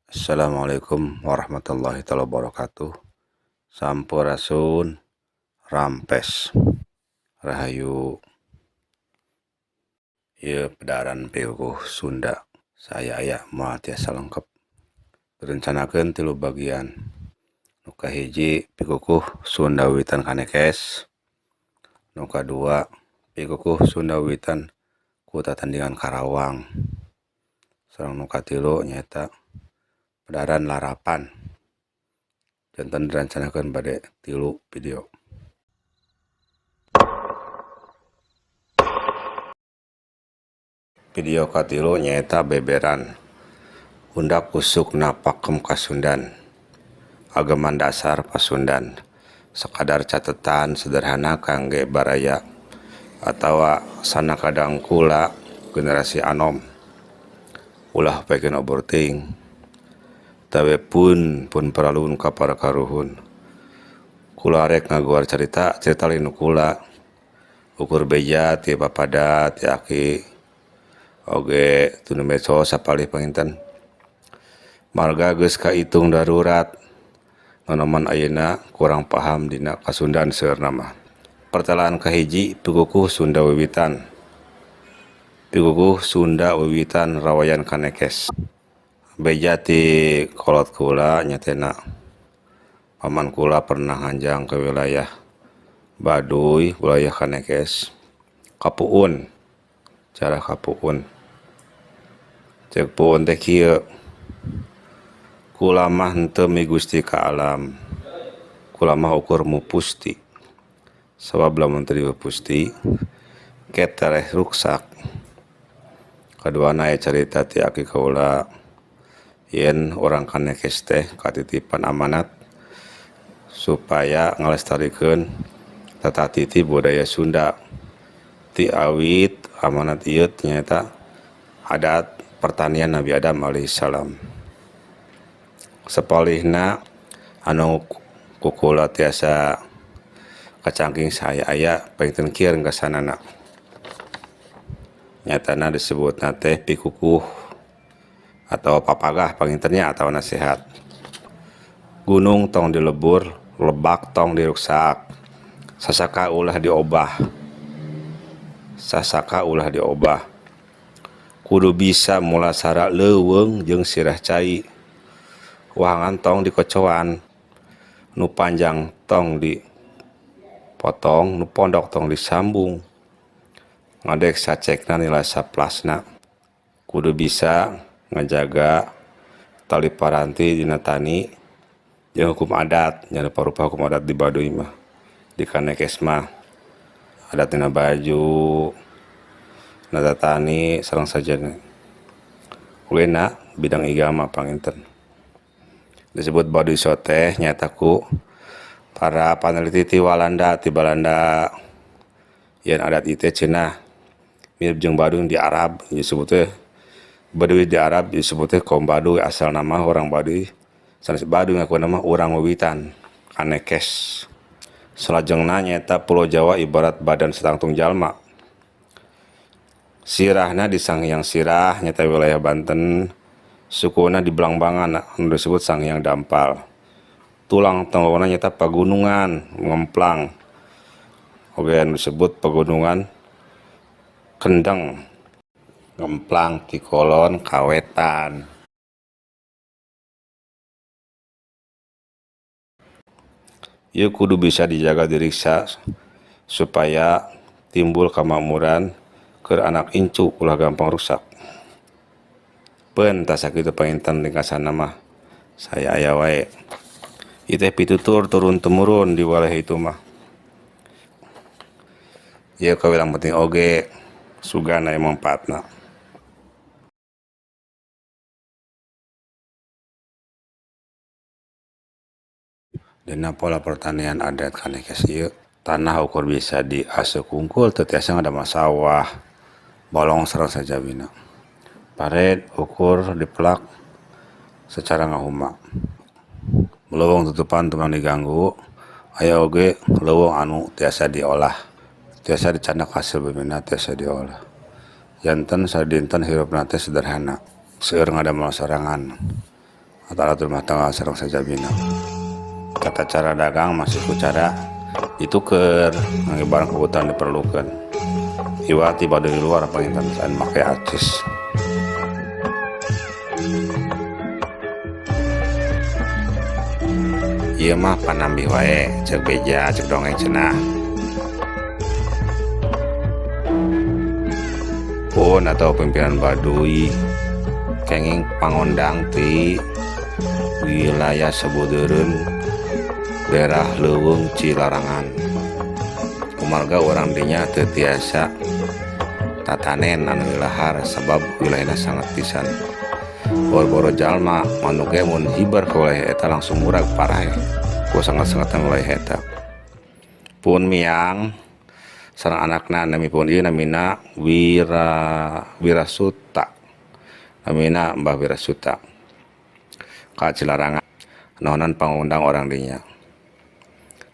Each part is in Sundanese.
Assalamualaikum warahmatullahi taala wabarakatuh. Sampurasun, Rampes, Rahayu. Ieu pedaran pikukuh Sunda saya aya moal tiasa lengkap. Direncanakeun tilu bagian. Nu kahiji pikukuh Sunda Wiwitan Kanekes, nu kadua pikukuh Sunda Wiwitan Kuta Tandingan Karawang, sareng nu katilu nyaeta pedaran Larapan. Janten direncanakeun bade tilu video. Video katilu nyaeta beberan undak usukna pakem Kasundan, ageman dasar Pasundan. Sakadar catetan sederhana kangge baraya atawa sanakadang kula generasi anom. Ulah pikeun overthink. Tawe pun pun paralun ka para karuhun. Kula rek ngaguar carita, carita lain nu kula. Ukur beja ti papada ti aki oge tunu medsos sapalih panginten. Marga geus kaitung darurat nonoman ayeuna kurang paham dina Kasundan seueurna mah. Pertelaan kahiji pikukuh Sunda Wiwitan. Pikukuh Sunda Wiwitan Rawayan Kanekes. Beja ti kolot kula nyatena paman kula pernah nganjang ke wilayah Baduy, wilayah Kanekes, Kapuun, cara Kapuun. Cek puun teh kieu, kula mah henteu migusti ka alam, kula mah ukur mupusti. Sabab lamun teu dipusti ke tereh ruksak. Kaduana aya carita ti aki kaula yen urang Kanekes teh katitipan amanat supaya ngalestarikeun tata titi budaya Sunda. Ti awit amanat ieu nyaeta adat pertanian Nabi Adam alaihissalam. Sapalihna anu ku kula tiasa kacangking saya aya panginten kieu ringkasanana. Nyatana disebutna teh pikukuh atau papagah pangintennya atau nasihat. Gunung tong dilebur, lebak tong diruksak, sasaka ulah diobah. Sasaka ulah diobah. Kudu bisa mulasara leuweung jeung sirah cai. Wahangan tong dikocoan, nu panjang tong dipotong, nu pondok tong disambung. Ngadek sacekna nilai saplasna. Kudu bisa ngajaga tali paranti dina tani jeung hukum adat, nya rupa-rupa hukum adat di Baduy mah, di Kanekes mah adat dina baju, nata tani sareng sajana. Ulena bidang agama panginten. Disebut Baduy Soteh nyaeta ku para paneliti ti Walanda, ti Balanda yen adat ieu teh cenah mirip jeung Baduy di Arab disebut teh Baduy di Arab disebut teh kaum Baduy, asal nama orang Baduy sanes Baduy ngaku nama urang Wiwitan Kanekes. Salajengna nyaeta Pulau Jawa ibarat badan satangtung jalma. Sirahna di Sanghyang Sirah nyaeta wilayah Banten, sukuna di Blangbangan anu disebut Sanghyang Dampal. Tulang tenggorona nyaeta pagunungan Ngemplang oge anu disebut Pegunungan Kendeng. Ngemplang ti kolon ka wetan. Ieu kudu bisa dijaga diriksa supaya timbul kamakmuran keur anak incu ulah gampang rusak. Peun tah sakitu panginten ringkasanna mah saya aya wae. Ieu teh pitutur turun temurun di wilayah itu mah. Ieu kawilang penting oge sugan aya mangfaatna. Dina pola pertanian adat Kanekes ieu Tanah ukur bisa diasup hungkul teu tiasa ngadamel sawah bolong sareng sajabina. Pare ukur dipelak secara ngahuma. Leuweung tutupan teu meunang diganggu aya oge leuweung anu tiasa diolah tiasa dicandak hasil bumina tiasa diolah. Janten sadinten hirupna teh sederhana seueur ngadamel sorangan alat rumah tangga sareng sajabina. Tata cara dagang masih ku cara dituker ngangge barang kebutuhan diperlukeun. Iwal ti Baduy luar panginten saen make acis. Ieu mah panambih wae ceuk beja ceuk dongeng cenah. Pun atau pimpinan Baduy kenging pangondang ti wilayah sabudeureun daerah Leuweung Cilarangan. Kumarga urang dinya teu tiasa tatanen anu ilahar sabab wilayahna sangat pisan. Boro-boro jalma manuk ge mun hiber ka wilayah eta langsung murag parah ku sanget-sangetna wilayah eta. Pun miang sareng anakna nami pun ieu namina Wira Wirasuta namina Mbah Wirasuta ka Cilarangan nohonan pangundang orang dinya.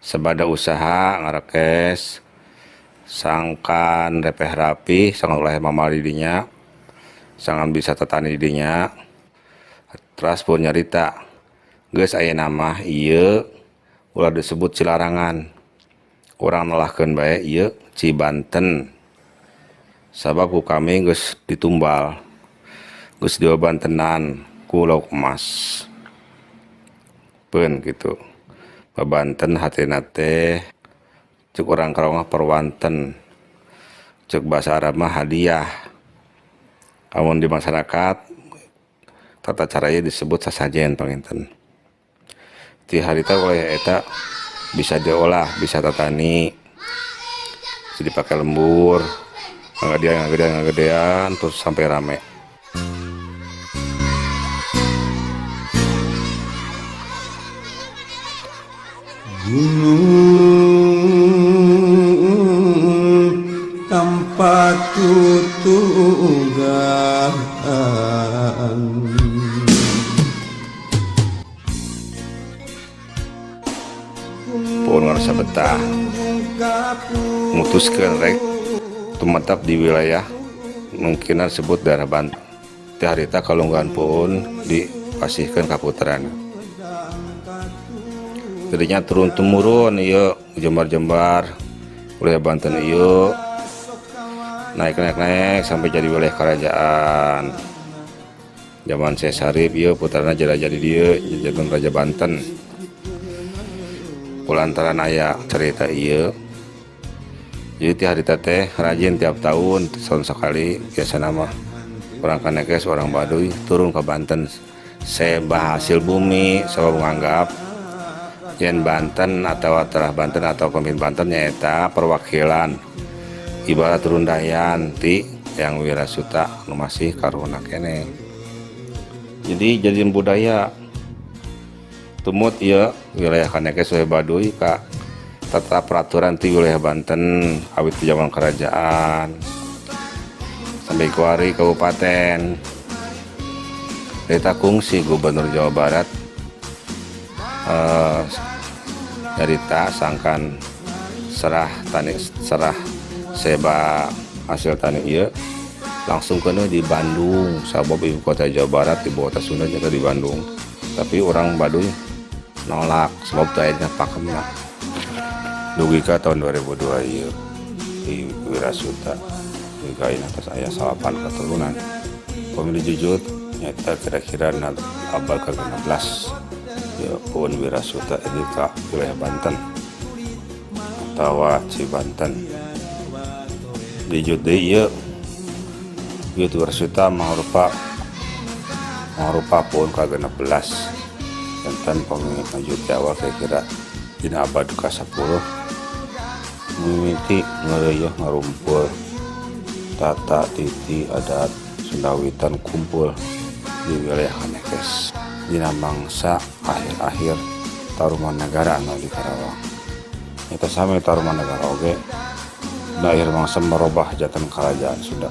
Sabada usaha ngarekes sangkan repeh rapih sangkan ulah mamal di dinya sangkan bisa tatani di dinya teras pun nyarita geus ayeuna mah ieu ulah disebut Cilarangan urang nelahkeun bae ieu Cibanten sabab ku kami geus ditumbal geus dibabantenan ku lauk emas peun kitu. Babanten hatina teh ceuk urang Karawang mah perwanten ceuk basa Arab mah hadiah. Amun di masyarakat tata cara ieu disebut sasajen panginten. Ti harita wilayah eta bisa diolah bisa tatani bisa dipake lembur ngagedean ngagedean ngagedean terus sampai rame. Gunung tanpa tutugan. Pun ngarasa betah mutuskeun rek tumetep di wilayah mungkinan sebut daerah Banten. Ti harita kalungguhan pun dipasihkeun ka puterana. Jadinya turun temurun ieu jembar-jembar wilayah Banten ieu naik naik naik sampai jadi wilayah kerajaan. Zaman Syekh Sarif ieu putrana jadi dieu janten Raja Banten. Kulantaran aya cerita ieu jadi ti harita teh rajin tiap tahun setahun sekali biasana mah urang Kanekes orang Baduy turun ke Banten sebah hasil bumi sabab nganggap yen Banten atau terah Banten atau pemimpin Banten nyaeta perwakilan ibarat rundayan ti yang Wirasuta nu masih karuhunna keneh. Jadi jadian budaya tumut ieu wilayah Kanekes wilayah Baduy ka tata peraturan ti wilayah Banten awit ti zaman kerajaan sampai kuari kabupaten. Eta kungsi Gubernur Jawa Barat nyarita sangkan serah tani serah seba hasil tani ieu langsung kena di Bandung sabab ibu kota Jawa Barat ibu kota Sunda nyata di Bandung tapi orang Baduy nolak sebab teu aya pakemna dugi ka tahun 2002 ieu di Wirasuta dugi ka ayeuna tos aya salapan keturunan pemilih jujur nyata kira-kira abad ke-16 ya pun Wirasuta ini ka wilayah Banten atawa Cibanten dijut deui ieu ieu Wirasuta mangrupa pun ka-16 janten pamili ti awal kira-kira dina abad ka-10 mimiti ngeureuyeung ngarumpul tata titi adat Sundawitan kumpul di wilayah Kanekes dina mangsa akhir-akhir Tarumanagara anu di Karawang. Eta sami Tarumanagara oge. Dina akhir mangsa merobah janten Karajaan Sunda.